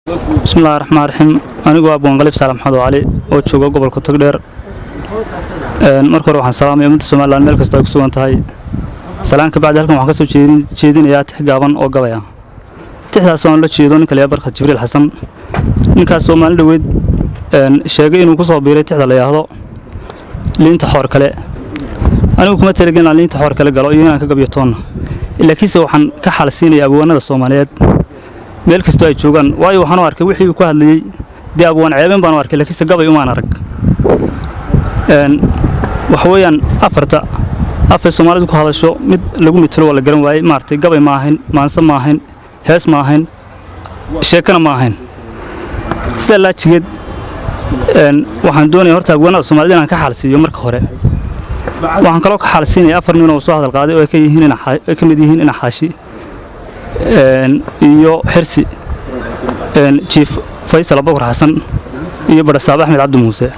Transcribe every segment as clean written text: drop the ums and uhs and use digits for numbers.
Bismillahi raxmaan raxiim. Anigu waa Abwaanqalib Saalax Maxamed Cali oo jooga gobolka Togdheer. Marka hore waxaan salaamaya ummadda Somalilan meel kasta ay ku sugan tahay. Salaan ka bacdi, halkan waxaan ka soo jeedinayaa tix gaaban oo gabaya. Tixdaas oo aan la jeedo ninka la Barkhad Jibriil Xasan, ninkaas oo maalin dhoweyd sheegay inuu ku soo biiray tixda la yidhaahdo Liinta Xoor Kale. Anigu kuma talagelin inaan Liinta Xoor Kale galo iyo inaan ka gabyo toonna, laakiinse waxaan ka xal siinaya abwaanada Soomaaliyeed meel kastoo ay joogaan, waayo waxaan u arkay wixii uu ku hadlayey dee abwaan ceebeen baan u arkay, laakiinse gabay umaan arag. Waxa weeyaan, afarta afay Soomaalidu ku hadasho mid lagu mitalo waa la garan waayey. Maaragtay, gabay ma ahayn, maanse ma ahayn, hees ma ahayn, sheekana ma ahayn. Sidaa laajigeed waxaan doonaya horta abwaanada Soomaalida inaan ka xaal siiyo. Marka hore waxaan kaloo ka xaal siinaya afar nin oo soo hadal qaaday oo ay ka yihiin, ay ka mid yihiin Ina Xaashi iyo Xirsi, Jiif Faysal Abubakar Xasan iyo Badhasaab Axmed Cabdi Muuse.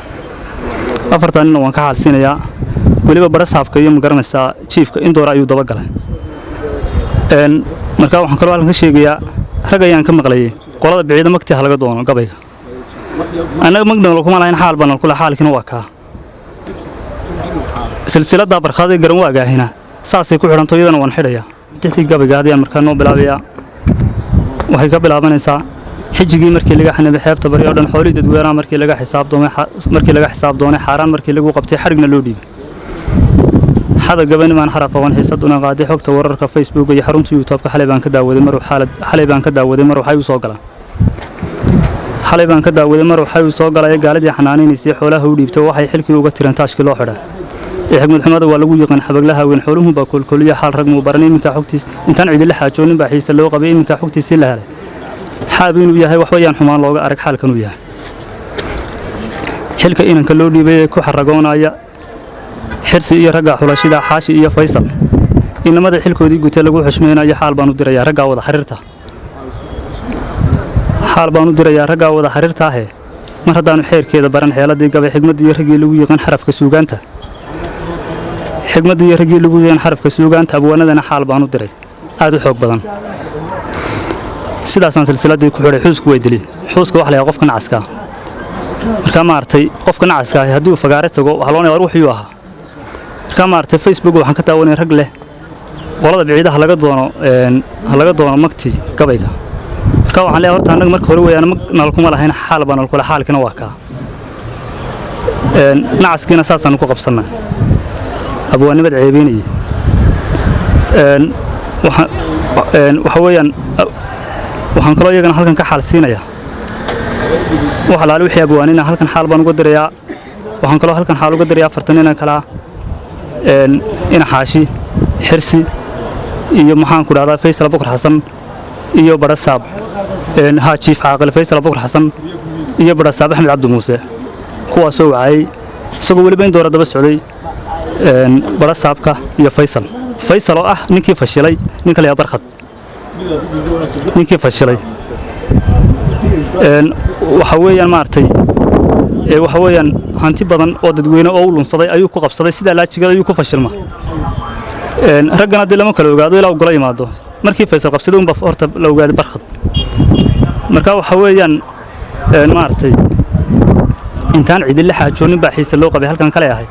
Afartaa ninna waan ka xaal siinayaa. Weliba badhasaabka iyo, magaranaysaa, jiifka in doora ayuu dabagalay. Markaa waxaan kaloo halkan ka sheegayaa rag ayaan ka maqlayay qolada biciida magti ha laga doono gabayga. Annaga magna kuma lahayn, xaal baan kule, xaalkiina waa kaa. Silsiladdaa Barkhadee garan waagaahina saasay ku xidhanto, iyadana waan xidhayaa. Tixdii gabayga haddayaan markaa noo bilaabayaa, waxay ka bilaabanaysaa: xijigii markii laga xanibay xeebta bari oo dhan, xoolihii dadweynaha markii laga xisaab doonay, markii laga xisaab doonay, xaaraan markii lagu qabtay, xadhigna loo dhiibay, xada gabanimaan xaraf aqoon xiisaduna qaaday, xogta wararka Facebook iyo xarunta YouTube-ka xalay baan ka daawaday mar xaalad, xalay baan ka daawaday mar waxay u soo galaan, xalay baan ka daawaday mar waxay u soo galaya gaaladii xanaanaynaysay xoolaha u dhiibtay, waxay xilkii uga tireen taashkii loo xidhay ee xigmad xumada waa lagu yaqaan xabaglaha weyn, xooluhun baa koolkooliya, xaal rag muu baran. Iminka xogtiis intaan cidila xaajoonin baa xiise loo qabay, iminka xogtiisii la helay, xaab inuu yahay waxba yaan xumaan looga arag xaalkanuu yahay. Xilka inanka loo dhiibay ee ku xaragoonaya Xirsi iyo ragga xulashida Xaashi iyo Faysal, inamada xilkoodii gutay lagu xushmaynayo, xaal baan u dirayaa raggaa wada xariirta, xaal baan u dirayaa raggaa wada xariirtaahe. Mar haddaanu xeerkeeda baran xeeladii gabay, xigmaddii iyo raggii lagu yaqaan xarafka suugaanta, xigmaddii iyo raggii lagu yaqaan xarafka suugaanta, abwaanadana xaal baan u diray aad u xoog badan. Sidaasaan silsiladii ku xidhay. Xuusku way dili. Xuuska waxa la yidhaha qofka nacaskaa. Markaa, maaragtay, qofka nacaska ahi haddii uu fagaare tago, waxaa loonaya war wuxuu ahaa. Markaa, maaragtay, Facebook waxaan ka daawanaya rag leh qolada biciidaha laga doono, ha laga doono magtii gabayga. Marka waxaan leeyahay horta annaga marka hore weeyaan mag nalkuma lahayn, xaal baa nalkule, xaalkina waa kaa. Nacaskiina saasaanu ku qabsannaa, abwaanimad ceebeynayay. Waxa weeyaan, waxaan kaloo iyagana halkan ka xaal siinayaa wax alaali wixii abwaanina, halkan xaal baan uga dirayaa. Waxaan kaloo halkan xaal uga dirayaa afartan inan kalaa, Ina Xaashi, Xirsi iyo, maxaan ku dhahdaa, Faysal Abubakar Xasan iyo Badhasaab haa Jiif Caaqil Faysal Abubakar Xasan iyo Badhasaab Axmed Cabdi Muuse, kuwaasoo wacayay isagoo weliba in doora daba socday badhasaabka iyo Faysal. Faysal oo ah ninkii fashilay ninka la Barkhad, ninkii fashilay. Waxa weeyaan, maaragtay, waxa weeyaan hanti badan oo dadweyne oo u lunsaday ayuu ku qabsaday, sidaa laajigeed ayuu ku fashilma. Raggana haddii lama kala ogaado ilaa uu golo yimaado. Markii Faysal qabsaday unba horta la ogaaday Barkhad. Marka waxa weeyaan, maaragtay, intaan cidila xaajoonin baa xiise loo qabay halkan kale ahay.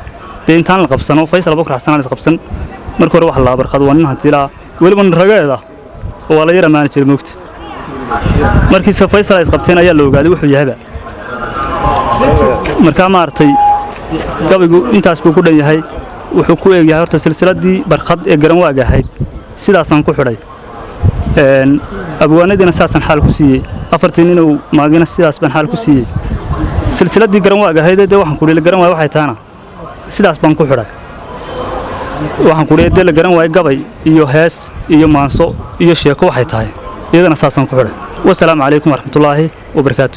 Dee intaan la qabsano Faysal Abubakar Xasan aan is qabsan, marka hore waxa la Barkhad waa nin hantilaa, weliba nin rageeda oo waa la yar amaani jiray moogta. Markiise Faysal ay isqabteen ayaa la ogaaday wuxuu yahayba. Markaa, maaragtay, gabaygu intaas buu ku dhan yahay. Wuxuu ku eegyahay horta silsiladii Barkhad ee garanwaaga ahayd, sidaasaan ku xidhay. Abwaanadiina saasaan xaal ku siiyey, afartii ninuu maagina sidaas baan xaal ku siiyey. Silsiladii garanwaaga ahayd dee waxaan ku la garan waay waxay tahana sidaas baan ku xidhay. Waxaan ku dee la garan waayey gabay iyo hees iyo maanso iyo sheeko waxay tahay, iyadana saasaan ku xidhay. Wasalaamu calaykum waraxmatullaahi wabarakaatu.